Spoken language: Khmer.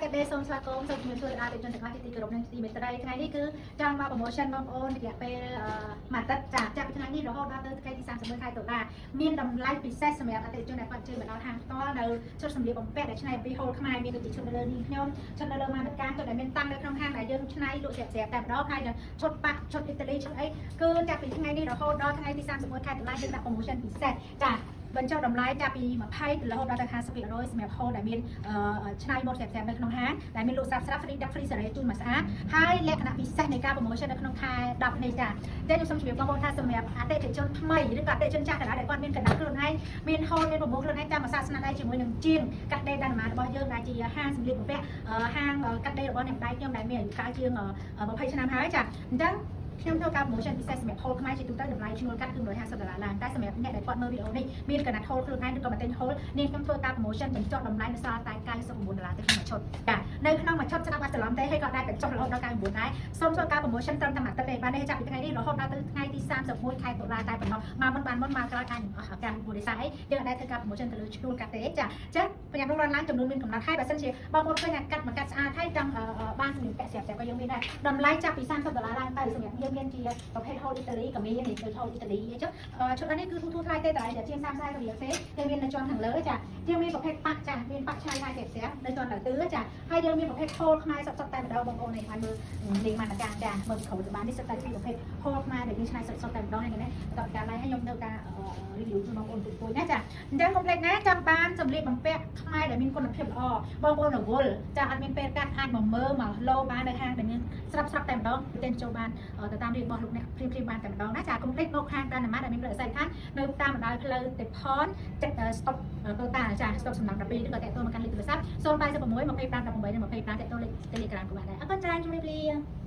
កាត់ដេរសូមស្វាគមន៍សូមជំរាបសួរដល់អតិថិជនទាំងអស់ជាទីគោរពនិងជាទីមេត្រីថ្ងៃនេះគឺចង់មក promotion បងប្អូនរយៈពេលមួយអាទិត្យចាចាប់ពីថ្ងៃនេះរហូតដល់ទៅថ្ងៃទី31ខែតុលាមានតម្លៃពិសេសសម្រាប់អតិថិជនដែលគាត់ជើញមកដល់ហាងផ្ទាល់នៅឈុតសម្លៀកបំពាក់ដែលច្នៃអំពីហូលខ្មែរមានដូចជាឈុតនៅលើនេះខ្ញុំឈុតនៅលើម៉ានកាឈុតដែលមានតាំងនៅក្នុងហាងដែលយើងច្នៃលក់ស្រាប់ៗតែម្ដងហើយនឹងឈុតប៉ាក់ឈុតអ៊ីតាលីឈុតអីគឺចាប់ពីថ្ងៃនេះរហូតដល់ថ្ងៃទី31ខែតុលាយើងដាក់ promotion ពិសេសចាបញ្ចុះតម្លៃចាប់ពី20រហូតដល់ទៅ50%សម្រាប់ហូលដែលមានឆ្នៃម៉ូដស្រាប់ៗនៅក្នុងហាងដែលមានលក់ស្រាប់ស្រាប់ free ដាក់ free សេរីជូនមួយស្អាតហើយលក្ខណៈពិសេសនៃការ promotion នៅក្នុងខែ10នេះចាតែខ្ញុំសូមជម្រាបបងប្អូនថាសម្រាប់អតិថិជនថ្មីឬក៏អតិថិជនចាស់ក៏ដោយដែលគាត់មានកណ្ដាលខ្លួនឯងមានហូលមានប្រមូលខ្លួនឯងតាមភាសាស្នាដៃជាមួយនឹងជាងកាត់ដេរដានម៉ារបស់យើងដែលជាហាងសម្លៀកបំពាក់ហាងកាត់ដេររបស់អ្នកម្ដាយខ្ញុំដែលមានអាយុកាលជាង20ឆ្នាំហើយចាអញ្ចឹងខ្ញុំធ្វើការ promotion ពិសេសសម្រាប់ហូលខ្មែរជាទូទៅតម្លៃឈ្នួលកាត់គឺ150ដុល្លារឡើងតែសម្រាប់អ្នកដែលគាត់មើលវីដេអូនេះមានកណាត់ហូលខ្លួនឯងឬក៏មកទិញហូលនាងខ្ញុំធ្វើការ promotion បញ្ចុះតម្លៃនៅសល់តែ99ដុល្លារទៅក្នុងមួយឈុតចានៅក្នុងមួយឈុតស្ដាប់អត់ច្រឡំទេហើយក៏ដែរបញ្ចុះរហូតដល់99ដែរសូមធ្វើការ promotion ត្រឹមតែមួយអាទិត្យទេបានទេចាប់ពីថ្ងៃនេះរហូតដល់ទៅថ្ងៃទី31ខែតុលាតែប៉ុណ្ណោះមកមុនបានមុនមកក្រោយអាចនឹងអស់ឱកាសព្រោះដោយសារអីយើងអាចដែរធ្វើការ promotion ទៅលើឈ្នួលកាត់ទេចាអញ្ចឹងប្រញាប់រងឡើងចំនួនមានកំណត់ហើយបើសិនជាបងប្អូនឃើញថាកាត់មកកាត់ស្អាតហើយចង់បានសម្លៀកបំពាក់ស្រាប់ៗក៏យើងមានដែរតម្លៃចាប់ពី30ដុល្លារឡើងទៅសម្រាប់យើងមានជាប្រភេទហូលអ៊ីតាលីក៏មាននេះដូចហូលអ៊ីតាលីអញ្ចឹងឈុតនេះគឺធូរធូរថ្លៃទេតម្លៃតែជាង30រៀលទេយើងមាននៅជាន់ខាងលើចាយើងមានប្រភេទប៉ាក់ចាមានប៉ាក់ឆ្នៃហើយស្រាប់ៗនៅជាន់លើទឺចាហើយយើងមានប្រភេទហូលខ្មែរសុទ្ធៗតែម្ដងបងប្អូននេះឲ្យមើលនេះម៉ានកាចាមើលក្រោយទៅបាននេះសុទ្ធតែជាប្រភេទហូលខ្មែរដែលយើងឆ្នៃសុទ្ធៗតែម្ដងហើយនេះបន្តការឡាយឲ្យខ្ញុំនៅការ review ជូនបងប្អូនទូទៅណាចាអញ្ចឹងកុំភ្លេចណាចង់បានសម្លៀកបំពាក់ខ្មែរដែលមានគុណភាពល្អបងប្អូនរវល់ចាអត់មានពេលកាត់អាចមកមើលមកលោបាននៅហាងដែលមានស្រាប់ស្រាប់តែម្ដងទៅចូលបានទៅតាមរៀបរបស់លោកអ្នកព្រាមព្រាមបានតែម្ដងណាចាកុំភ្លេចមកហាងតានម៉ាដែលមានផលិតស័យដ្ឋាននៅតាមបណ្ដោយផ្លូវទេផនចិត្តស្តុបតូតាចាស្តុបសំណង12ឬក៏តាក់ទងមកកាន់លេខទូរស័ព្ទ086 25 18និង25តាក់ទងលេខ Telegram ក៏បានដែរអរគុណច្រើនជម្រាបលា។